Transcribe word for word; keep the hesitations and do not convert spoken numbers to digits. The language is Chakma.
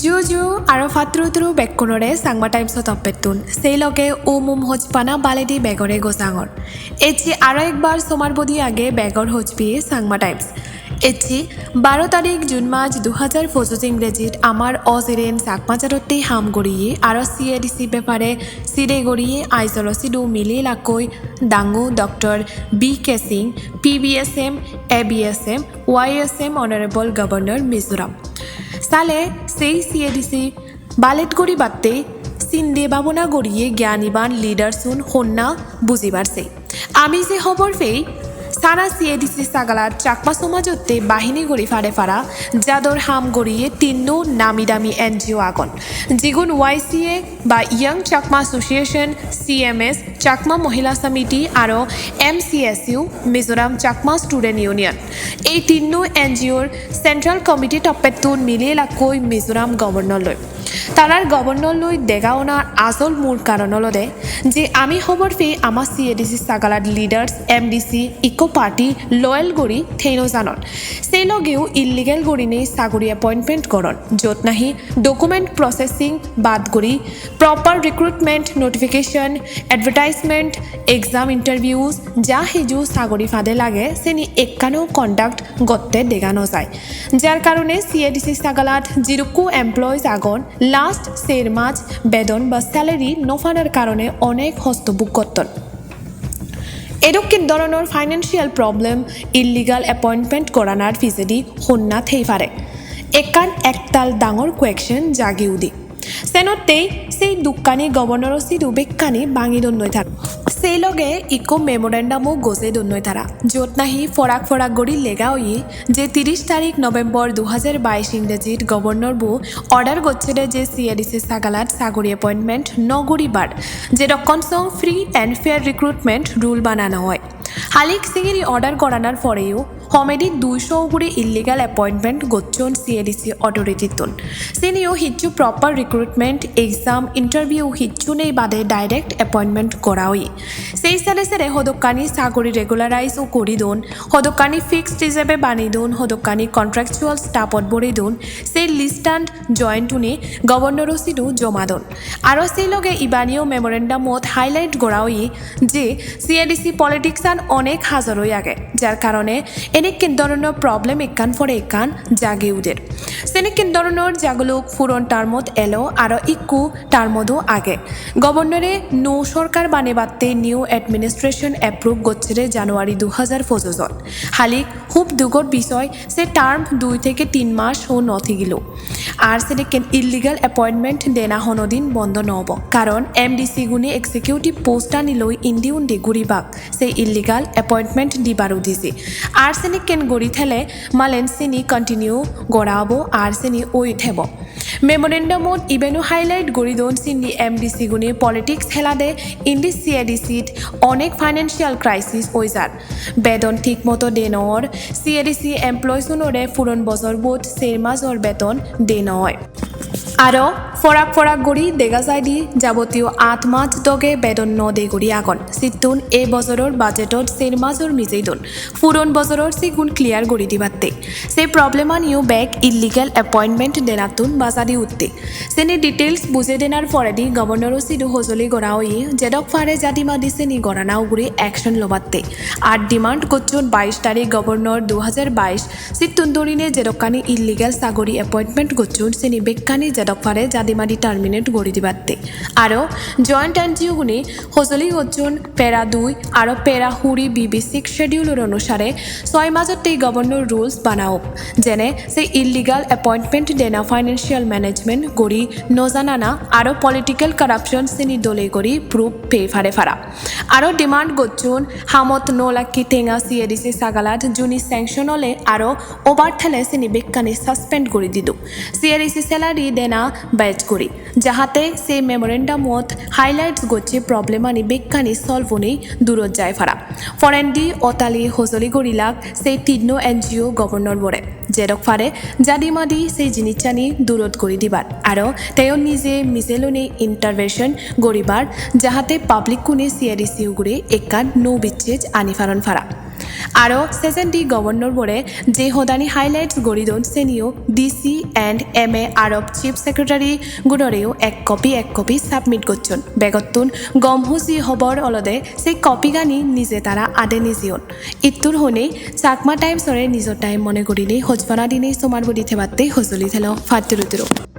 Ju ju aro patturu turu bekkunore Changma Times-o toppettun. Sei loge um um hojpana baledi begore gojangor. Ecche aro ekbar somar bodi age begor hojpi Changma Times. Ecche baro tarik June mas du hajar pojoj ingrejit amar ojiren Chakma jadotte ham goriye aro C A D C bepare sire goriye Aizawl-o sidu mili lakkoi dangu Doctor B K Singh, P B S M, A B S M, Y S M, Honorable Governor Mizoram. Sale sei C A D C balet guribatte sinde babona goriye gyaniban leaders-un honna bujibar sei. Ami je hobor pei, sara C A D C sagalat Chakma somajotte bahini guri pare para jador ham goriye tinno nami dami N G O agon, jigun Y C A ba Young Chakma Association, C M S, Chakma Mohila Samiti aro M C S U, Mizoram Chakma Student Union. Ei tinno N G O-r Central Committee toppettun mili lakkoi Mizoram Governor loi. Tarar Governor loi dega onar ajol mul karon olode je ami hobor pei ama C A D C sagalat leaders, M D C, ikko party loyal guri theino janon. Sei logeo illegal gurinei saguri appointment goron, jot nahi document processing bad guri proper recruitment notification, advertisement, exam interviews, ja hiju saguri pade lage, seni ekkano conduct gotte dega no jai. Jar karone C A D C sagalat jirukku employees agon, last ser mas bedon ba salary no panar karone onek hosto bhug gotton. Edokken doronor financial problem, illegal appointment goranar pijedi honna thei pare? Ekkan ektal dangor question jagi udi. Senottei sei dukkani governor-o sidu bekkani bangi donnoi tara. Sei loge ikko memorandum-o gojei donnoi tara, jot nahi porak porak guri lega oye je tiris tarik November du hajar bais ingrejit governor-bo order gocchede je C A D C sagalat saguri appointment no guribar, jedokkon song free and fair recruitment rule banana oi. Halik singiri order goranar poreo homedi duisho ugure illegal appointment gocchon C A D C authority-tun. Siniyo hissu proper recruitment, exam, interview hissu nei bade direct appointment gora oye. Sei sere sere hodokkani saguri regularize-o guri don, hodokkani fixed ijebe bani don, hodokkani contractual staff-ot bori don, sei list-an joint-une governor-o sidu joma don. Aro sei loge ibaniyo memorandum-ot highlight gora oye je C A D C politics-an onek hajor oi age, jar karone enekken doronor problem ekkan pore ekkan jagi uder. Senekken doronor jaguluk puron term-ot elo aro ikku term-odo age. Governor-e nuo sorkar banebatte new administration approve gocchede January du hajar pojojot. Halik hub dugor bisoy, se term dui theke tin mas-o no thigilo. Ar sedekken illegal appointment dena honodin bondo no obo, karon M D C gune executive post-ani loi indi undi guribak, se illegal appointment dibar udije. Ar senekken guri thele malen sini continue gora obo ar sini oi thebo. Memorandum-ot ibeno highlight guri don sindi M D C gune politics helade indi C A D C-t onek financial crisis oi jar. Bedon thik moto de no or, C A D C employees-unore puron bojorbot ser major beton de no oi. Aro porak porak guri dega jaide jabotiyo at maj doge bedon no de guri agon. Sittun ei bojoror budgetot ser major mijei don. Puron bojoror sigun clear guri dibatte. Se problem-aniyo bek illegal appointment denattun bajadi utte. Seni details bujei denar poredi governor-o sidu hojoli gora oye, jedok pare jadimadi seni gorana ugure action lobatte. Ar demand gocchon bais tarik November du hajar bais, sittun dhorine jedokkani illegal sagori appointment gocchon seni bekkani jedok pare jadimadi terminate gori dibatte. Aro joint N G O gune hojoli gocchon para dui aro para huri B B six schedule-or onusare soi majotte governor rules banaok, jene se illegal appointment dena financial management gori no janana aro political corruption seni dole gori proof pei pare para. Aro demand gocchon hamot no lakki tenga C A D C sagalat juni sanction ole aro over thele seni bekkani suspend gori dido. C A D C salary dena bej guri, jahate se memorandum-ot highlights gocche problem ani bekkani solve onei durot jai para. Porendi otali hojoli gorilak se tinno N G O governor bore, jedok pare jadi madi se jinissani durot guri dibar. Aro teyo nije miselone intervention guribar, jahate public kune C A D C ugure ekkan no bichej ani paron para. Aro sejendi governor bore je hodani highlights guri don seniyo D C and M A Arab chief secretary gunoreyo ek copy ek copy submit gocchon. Begottun gom huji hobor olode se copy gani nije tara ade nijeyon. Ittur honei Chakma Times ore nijo time mone gurinei hojpana dinei somar bodi thebatte hojoli thelo. Patturu turu.